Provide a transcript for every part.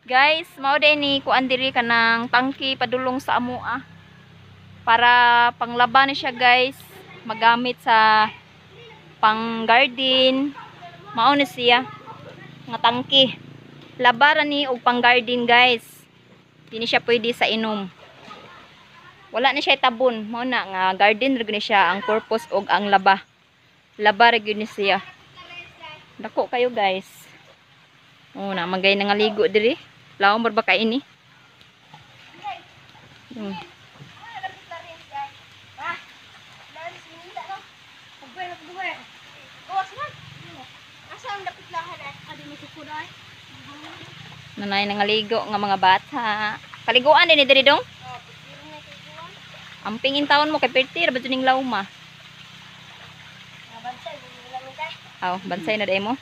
Guys, mao day ni kuan diri kanang tangki padulong sa amoa. Para panglaba ni siya, guys, magamit sa pang garden. Mao ni siya nga tangki. Laba ra ni og pang garden, guys. Di ni siya pwede sa inom. Wala ni siya tabon. Mao na nga garden ra gyud ni siya ang purpose og ang laba. Laba ra gyud ni siya. Dako kayo, guys. Oh, na magay nangaligo diri. Lawom ba kay ini? Nanay nangaligo nga mga bata. Paliguan din ni diri dong. Amping taon mo kay perti ra ba ning lawma? Aw, bansay na day mo.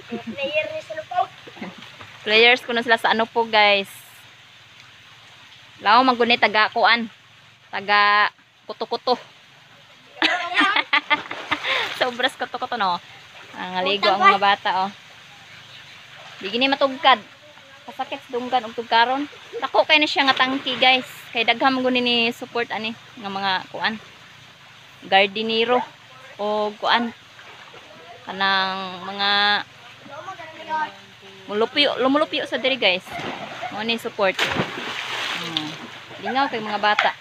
Player ni sa lupaw. Players ko na sila sa ano po, guys. Law man gud ni taga kuan. Taga kuto-kuto. Sobras kuto-kuto, no. Ang aligo ang mga bata, oh. Di gini matugkad. Kasakit sa dunggan og tugkaron. Dako kay ni siya nga tangki, guys. Kay daghan man gud ni support ani nga mga kuan. Gardinero o kuan kanang mga mulupyo, lumulupyo sa diri, guys. Mo ni support. Lingaw kay mga bata.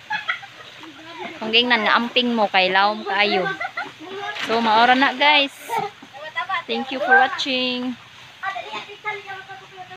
Kung gingnan nga amping mo kay lawom kaayo. So maora na, guys. Thank you for watching.